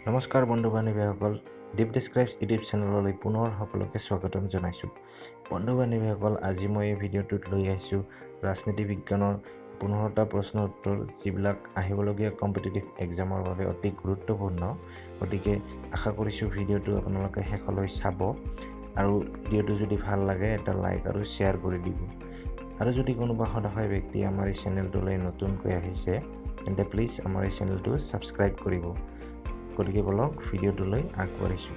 নমস্কাৰ বন্ধু বান্ধৱীসকল, দীপ ডিছক্ৰাইবছ ইউটিউব চেনেললৈ পুনৰ সকলোকে স্বাগতম জনাইছোঁ। বন্ধু বান্ধৱীসকল, আজি মই এই ভিডিঅ'টোত লৈ আহিছোঁ ৰাজনীতি বিজ্ঞানৰ 15টা প্ৰশ্নৰ উত্তৰ, যিবিলাক আহিবলগীয়া কম্পিটিটিভ এক্সামৰ বাবে অতি গুৰুত্বপূৰ্ণ। গতিকে আশা কৰিছোঁ ভিডিঅ'টো আপোনালোকে শেষলৈ চাব আৰু ভিডিঅ'টো যদি ভাল লাগে এটা লাইক আৰু শ্বেয়াৰ কৰি দিব। আৰু যদি কোনোবা সদাশয় ব্যক্তি আমাৰ এই চেনেলটোলৈ নতুনকৈ আহিছে, তেন্তে প্লিজ আমাৰ এই চেনেলটো ছাবস্ক্ৰাইব কৰিব। গতিকে বলক, ভিডিঅ'টোলৈ আগবাঢ়িছোঁ।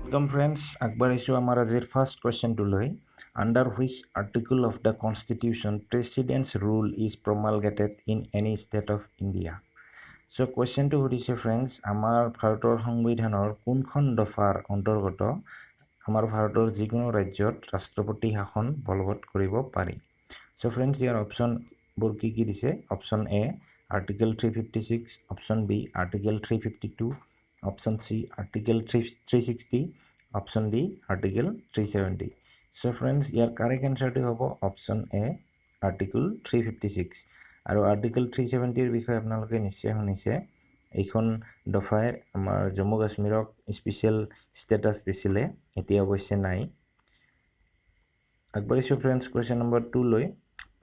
Welcome friends, আগবাঢ়িছোঁ আমাৰ আজিৰ first কুৱেশ্যনটোলৈ। Under which article of the constitution president's rule is promulgated in any state of India? So কুৱেশ্যনটো সুধিছে ফ্ৰেণ্ডছ, আমাৰ ভাৰতৰ সংবিধানৰ কোনখন দফাৰ অন্তৰ্গত আমাৰ ভাৰতৰ যিকোনো ৰাজ্যত ৰাষ্ট্ৰপতি শাসন বলবৎ কৰিব পাৰি? চ' ফ্ৰেণ্ডছ, ইয়াৰ অপশ্যনবোৰ কি কি দিছে? Option A, article 356, option B, article 352, option C, article 360, option D, article 370. So friends, year correct এনচাৰটো হ'ব option A, article 356. আৰু আৰ্টিকল 370ৰ বিষয়ে আপোনালোকে নিশ্চয় শুনিছে। এইখন দফাই আমাৰ জম্মু কাশ্মীৰক স্পেচিয়েল ষ্টেটাছ দিছিলে, এতিয়া অৱশ্যে নাই। আগবাঢ়িছোঁ ফ্ৰেণ্ডছ কুৱেশ্যন নম্বৰ 2লৈ।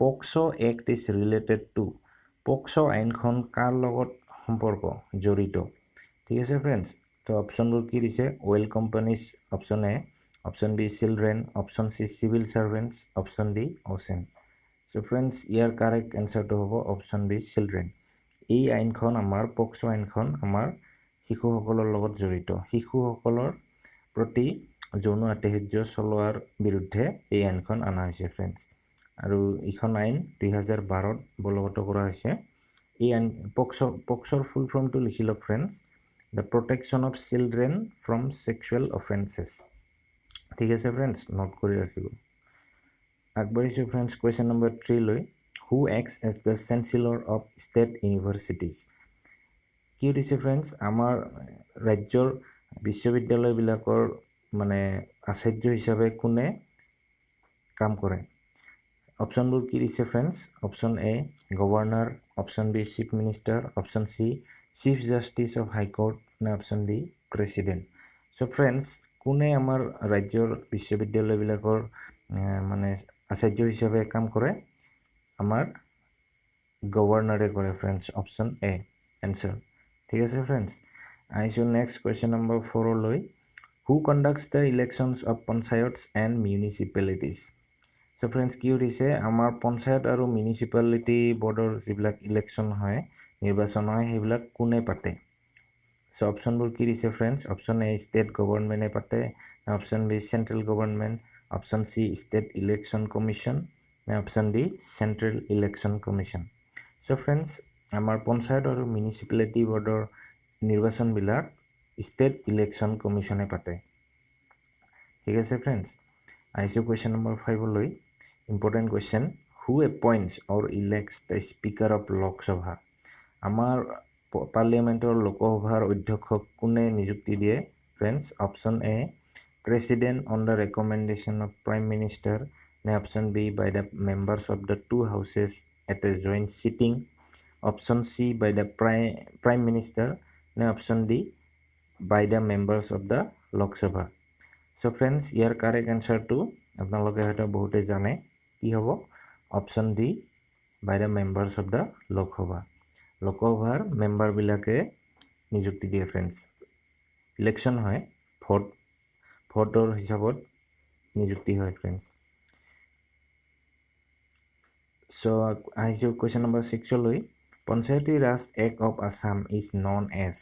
POCSO Act is related to? POCSO আইনখন কাৰ লগত সম্পৰ্ক জড়িত? ঠিক আছে ফ্ৰেণ্ডছ, তো অপশ্যনবোৰ কি দিছে? Oil companies, option A, option B, children, option C, civil servants, option D, ocean. So friends, year correct এনচাৰটো হ'ব অপশ্যন বি, চিলড্ৰেন। এই আইনখন, আমাৰ পক্সো আইনখন আমাৰ শিশুসকলৰ লগত জড়িত। শিশুসকলৰ প্ৰতি যৌন আতিশয্য চলোৱাৰ বিৰুদ্ধে এই আইনখন অনা হৈছে ফ্ৰেণ্ডছ। আৰু এইখন আইন 2012ত বলবৎ কৰা হৈছে। এই আইন পক্সৰ ফুল ফৰ্মটো লিখি লওক friends, the Protection of Children from Sexual Offences. ঠিক আছে ফ্ৰেণ্ডছ, নোট কৰি ৰাখিব। আগবাঢ়িছোঁ ফ্ৰেণ্ডছ কুৱেশ্যন নম্বৰ 3লৈ। Who acts as the chancellor of state universities? কি সুধিছে ফ্ৰেণ্ডছ? আমাৰ ৰাজ্যৰ বিশ্ববিদ্যালয়বিলাকৰ মানে আচাৰ্য হিচাপে কোনে কাম কৰে? অপশ্যনবোৰ কি দিছে friends? Option A, governor, option B, chief minister, option C, chief justice of high court, নে option D, president. So friends, কোনে আমাৰ ৰাজ্যৰ বিশ্ববিদ্যালয়বিলাকৰ মানে আচাৰ্য হিচাপে কাম কৰে? আমাৰ গভৰ্ণৰে কৰে ফ্ৰেণ্ডছ, অপশ্যন এ এনচাৰ। ঠিক আছে ফ্ৰেণ্ডছ, আহিছোঁ নেক্সট কুৱেশ্যন নম্বৰ 4লৈ। Who conducts the elections of panchayats and municipalities? So friends, কি সুধিছে? আমাৰ পঞ্চায়ত আৰু মিউনিচিপালিটি বৰ্ডৰ যিবিলাক ইলেকশ্যন হয়, নিৰ্বাচন হয়, সেইবিলাক কোনে পাতে? চ' অপশ্যনবোৰ কি দিছে ফ্ৰেণ্ডছ? অপশ্যন এ, ষ্টেট গভৰ্ণমেণ্টে পাতে, option B, central government, option C, state election commission, নে option D, central election commission. So friends, আমাৰ পঞ্চায়ত আৰু মিউনিচিপালিটি বৰ্ডৰ নিৰ্বাচনবিলাক ষ্টেট ইলেকশ্যন কমিশ্যনে পাতে। ঠিক আছে ফ্ৰেণ্ডছ, আহিছোঁ কুৱেশ্যন নম্বৰ 5লৈ। Important question. Who appoints or elects the speaker of Lok Sabha? আমাৰ পাৰ্লিয়ামেণ্টৰ লোকসভাৰ অধ্যক্ষক কোনে নিযুক্তি দিয়ে friends? Option A, president on the recommendation of prime minister, নে option B, by the members of the two houses at a joint sitting, option C, by the prime minister, নে option D, by the members of the Lok Sabha. So friends, year correct এনচাৰটো আপোনালোকে হয়তো বহুতে জানে কি হ'ব। Option D, by the members of the Lok Sabha. লোকসভাৰ মেম্বাৰবিলাকে নিযুক্তি দিয়ে ফ্ৰেণ্ডছ। ইলেকশ্যন হয়, ভোটৰ হিচাপত নিযুক্তি হয় ফ্ৰেণ্ডছ। চ' আহিছোঁ কুৱেশ্যন নম্বৰ 6লৈ। Panchayati Raj Act of Assam is known as?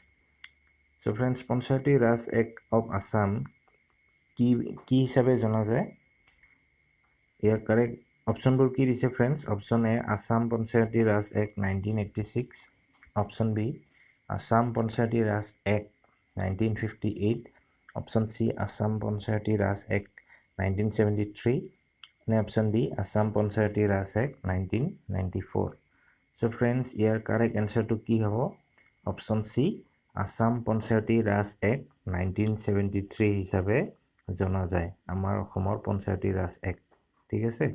So friends, Panchayati Raj Act of Assam কি কি হিচাপে জনা যায়? ইয়াৰ কাৰেক্ট অপশ্যনবোৰ কি দিছে friends? Option A, Assam Panchayati Raj Act 1986, option B, Assam Panchayati Raj Act 1958, option C, Assam Panchayati Raj Act 1973, নে option D, Assam Panchayati Raj Act 1994. So friends, year correct এনচাৰটো কি হ'ব? Option C, Assam Panchayati Raj Act 1973 হিচাপে জনা যায় আমাৰ অসমৰ Panchayati Raj act. ঠিক আছে,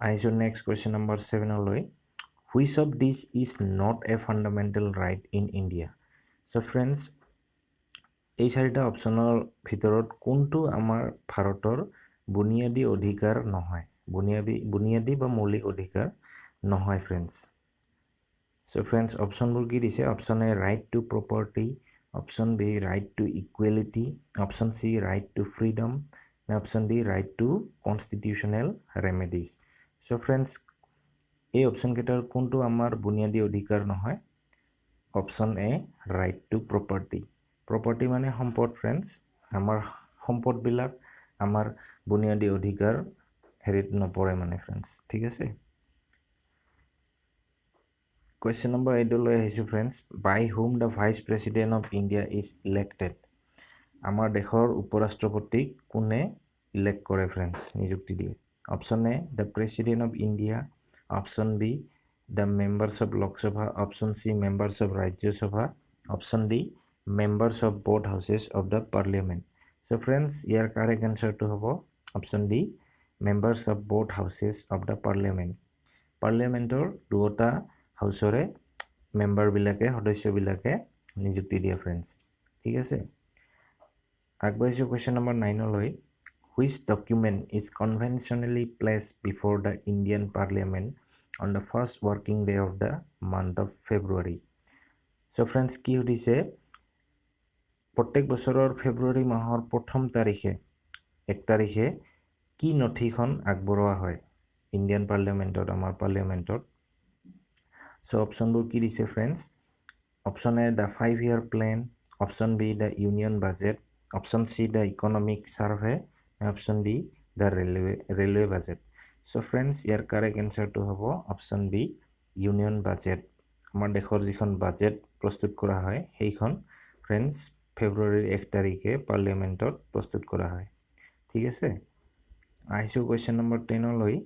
আহিছোঁ নেক্সট কুৱেশ্যন নম্বৰ 7লৈ। Which of this is not a fundamental right in India? So' friends, এই চাৰিটা অপশ্যনৰ ভিতৰত কোনটো আমাৰ ভাৰতৰ বুনিয়াদী অধিকাৰ নহয়, বুনিয়াদী বা মৌলিক অধিকাৰ নহয় ফ্ৰেণ্ডছ? চ' ফ্ৰেণ্ডছ, অপশ্যনবোৰ কি দিছে? Option A right to property, option B right to equality, option C right to freedom, option D right to constitutional remedies. So friends, এই অপশ্যনকেইটাৰ কোনটো আমাৰ বুনিয়াদী অধিকাৰ নহয়? Option A right to property. Property মানে সম্পদ ফ্ৰেণ্ডছ, আমাৰ সম্পদবিলাক আমাৰ বুনিয়াদী অধিকাৰ হেৰিত নপৰে মানে ফ্ৰেণ্ডছ, ঠিক আছে। কুৱেশ্যন নম্বৰ এইটলৈ আহিছোঁ friends. By whom the vice president of India is elected? আমাৰ দেশৰ উপ-ৰাষ্ট্ৰপতিক কোনে ইলেক্ট কৰে ফ্ৰেণ্ডছ, নিযুক্তি দিয়ে? Option A the president of India, option B the members of Lok Sabha, option C members of Rajya Sabha, option D members of both houses of the parliament. So friends, year correct এনচাৰটো হ'ব option D members of both houses of the parliament. পাৰ্লিয়ামেণ্টৰ দুয়োটা হাউচৰে মেম্বাৰবিলাকে, সদস্যবিলাকে নিযুক্তি দিয়ে friends, ঠিক আছে। আগবাঢ়িছোঁ question number নাইনলৈ। Which document is conventionally placed before the Indian parliament on the first working day of the month of February? So friends, কি সুধিছে? প্ৰত্যেক বছৰৰ ফেব্ৰুৱাৰী মাহৰ প্ৰথম তাৰিখে, এক তাৰিখে কি নথিখন আগবঢ়োৱা হয় ইণ্ডিয়ান পাৰ্লিয়ামেণ্টত, আমাৰ পাৰ্লিয়ামেণ্টত? চ' অপশ্যনবোৰ কি দিছে friends? Option A the 5 year plan, option B the union budget, option C the economic survey, option D the railway budget. So friends, year correct এনচাৰটো হ'ব অপশ্যন বি ইউনিয়ন বাজেট। আমাৰ দেশৰ যিখন বাজেট প্ৰস্তুত কৰা হয় সেইখন ফ্ৰেণ্ডছ ফেব্ৰুৱাৰীৰ 1 তাৰিখে পাৰ্লিয়ামেণ্টত প্ৰস্তুত কৰা হয়, ঠিক আছে। আহিছোঁ কুৱেশ্যন নম্বৰ টেনলৈ।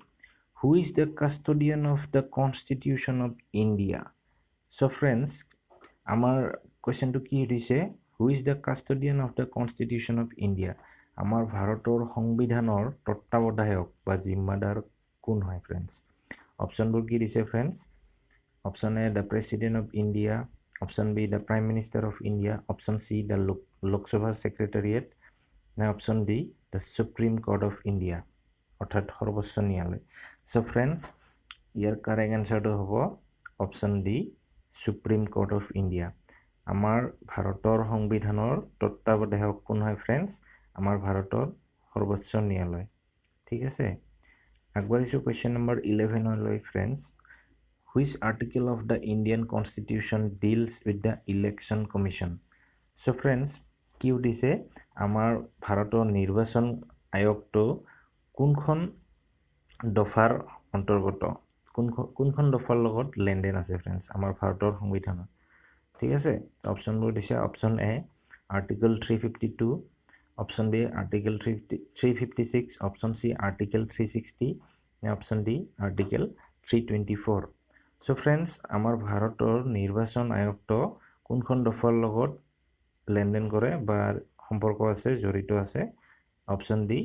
Who is the custodian of the constitution of India? So friends, আমাৰ কুৱেশ্যনটো কি সুধিছে? Who is the custodian of the constitution of India? আমাৰ ভাৰতৰ সংবিধানৰ তত্ত্বাৱধায়ক বা জিম্মাদাৰ কোন হয় ফ্ৰেণ্ডছ? অপশ্যনবোৰ কি দিছে friends? Option A the president of India, option B the prime minister of India, option C the Lok Sabha secretariat, নে option D the supreme court of India, অৰ্থাৎ সৰ্বোচ্চ ন্যায়ালয়। চ' ফ্ৰেণ্ডছ, ইয়াৰ কাৰেক্ট এনচাৰটো হ'ব option D supreme court of India. আমাৰ ভাৰতৰ সংবিধানৰ তত্ত্বাৱধায়ক কোন হয় ফ্ৰেণ্ডছ? আমাৰ ভাৰতৰ সৰ্বোচ্চ ন্যায়ালয়, ঠিক আছে। আগবাঢ়িছোঁ কুৱেশ্যন নম্বৰ ইলেভেনলৈ friends. Which article of the Indian constitution deals with the election commission? So friends, কি সুধিছে? আমাৰ ভাৰতৰ নিৰ্বাচন আয়োগটো কোনখন দফাৰ অন্তৰ্গত, কোনখন দফাৰ লগত লেনদেন আছে ফ্ৰেণ্ডছ আমাৰ ভাৰতৰ সংবিধানত, ঠিক আছে। অপশ্যনবোৰ দিছে option A article 352, option B article 356, option C article 360, option D article 324। So friends, আমাৰ ভাৰতৰ নিৰ্বাচন আয়োগটো কোনখন দফাৰ লগত লেনদেন কৰে বা সম্পৰ্ক আছে, জড়িত আছে? অপশ্যন ডি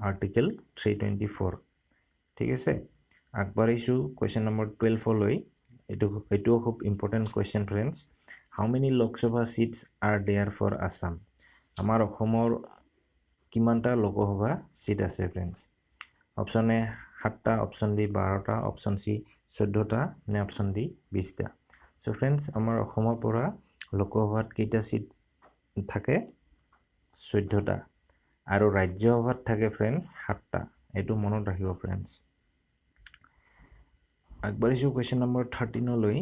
আৰ্টিকেল 324, ঠিক আছে। আগবাঢ়িছোঁ কুৱেশ্যন নম্বৰ টুৱেলভলৈ। এইটোও খুব important question friends. How many Lok Sabha seats are there for Assam? আমাৰ অসমৰ কিমানটা লোকসভা ছিট আছে ফ্ৰেণ্ডছ? অপশ্যন এ 7টা, অপশ্যন বি 12টা, অপশ্যন চি 14টা, নে অপশ্যন ডি 20টা। চ' ফ্ৰেণ্ডছ, আমাৰ অসমৰ পৰা লোকসভাত কেইটা ছিট থাকে? 14টা। আৰু ৰাজ্যসভাত থাকে ফ্ৰেণ্ডছ 7টা। এইটো মনত ৰাখিব ফ্ৰেণ্ডছ। আগবাঢ়িছোঁ কুৱেশ্যন নম্বৰ থাৰ্টিনলৈ।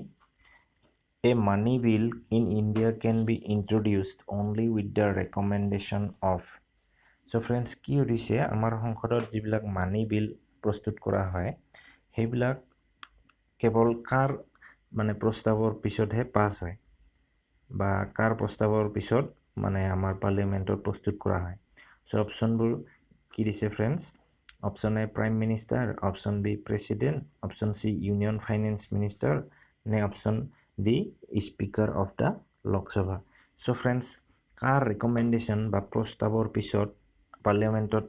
A money bill in India can be introduced only with the recommendation of. So friends, কি সুধিছে? আমাৰ সংসদত যিবিলাক মানি বিল প্ৰস্তুত কৰা হয় সেইবিলাক কেৱল কাৰ মানে প্ৰস্তাৱৰ পিছতহে পাছ হয় বা কাৰ প্ৰস্তাৱৰ পিছত মানে আমাৰ পাৰ্লিয়ামেণ্টত প্ৰস্তুত কৰা হয়? চ' অপশ্যনবোৰ কি দিছে friends? Option A prime minister, option B president, option C union finance minister, নে option D speaker of the Lok Sabha. So friends, car recommendation বা প্ৰস্তাৱৰ পিছত পাৰ্লিয়ামেণ্টত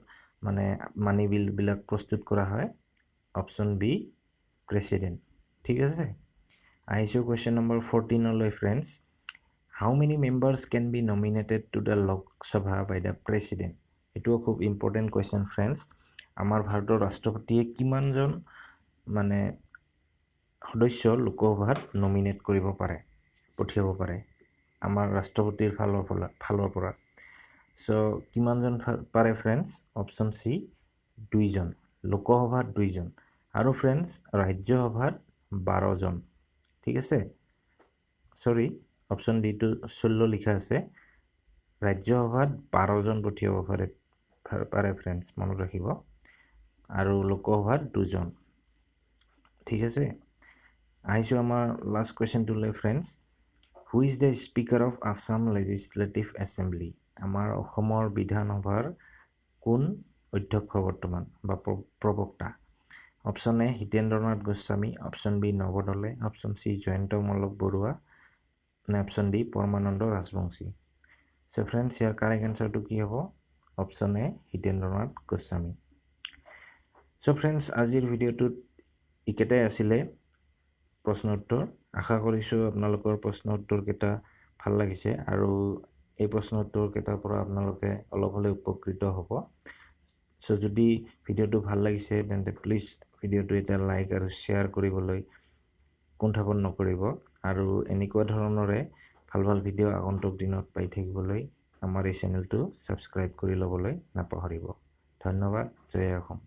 মানে মানি বিলবিলাক প্ৰস্তুত কৰা হয়? অপশ্যন বি প্ৰেচিডেণ্ট, ঠিক আছে। আহিছোঁ কুৱেশ্যন নম্বৰ ফৰ্টিনলৈ friends. How many members can be nominated to the Lok Sabha by the President? এইটোও খুব ইম্পৰ্টেণ্ট কুৱেশ্যন ফ্ৰেণ্ডছ। আমাৰ ভাৰতৰ ৰাষ্ট্ৰপতিয়ে কিমানজন মানে সদস্য লোকসভাত নমিনেট কৰিব পাৰে, পঠিয়াব পাৰে আমাৰ ৰাষ্ট্ৰপতিৰ ফালৰ পৰা? চ' কিমানজন পাৰে ফ্ৰেণ্ডছ? অপশ্যন চি, দুইজন। লোকসভাত দুইজন আৰু ফ্ৰেণ্ডছ, ৰাজ্যসভাত 12জন। ঠিক আছে, চৰি, অপশ্যন ডিটো 16 লিখা আছে। ৰাজ্যসভাত 12জন পঠিয়াব পাৰে ফ্ৰেণ্ডছ, মনত ৰাখিব, আৰু লোকসভাত দুজন। ঠিক আছে, আহিছোঁ আমাৰ last কুৱেশ্যনটোলৈ friends. Who is the Speaker of Assam Legislative Assembly? আমাৰ অসমৰ বিধানসভাৰ কোন অধ্যক্ষ বৰ্তমান বা প্ৰবক্তা? Option A Hitendranath Goswami, option B নৱ দলে, অপশ্যন চি জয়ন্ত মল্ল বৰুৱা নে option D Paramananda Rajbongshi. So' friends, ইয়াৰ কাৰেক্ট এনচাৰটো কি হ'ব? Option A Hitendranath Goswami. So' friends, আজিৰ ভিডিঅ'টোত এইকেইটাই আছিলে প্ৰশ্ন উত্তৰ। আশা কৰিছোঁ আপোনালোকৰ প্ৰশ্ন উত্তৰকেইটা ভাল লাগিছে আৰু এই প্ৰশ্ন উত্তৰকেইটাৰ পৰা আপোনালোকে অলপ হ'লেও উপকৃত হ'ব। চ' যদি ভিডিঅ'টো ভাল লাগিছে, তেন্তে প্লিজ ভিডিঅ'টো এটা লাইক আৰু শ্বেয়াৰ কৰিবলৈ কুণ্ঠাবোধ নকৰিব আৰু এনেকুৱা ধৰণৰে ভাল ভাল ভিডিঅ' আগন্তুক দিনত পাই থাকিবলৈ আমাৰ এই চেনেলটো ছাবস্ক্ৰাইব কৰি ল'বলৈ নাপাহৰিব। ধন্যবাদ। জয় অসম।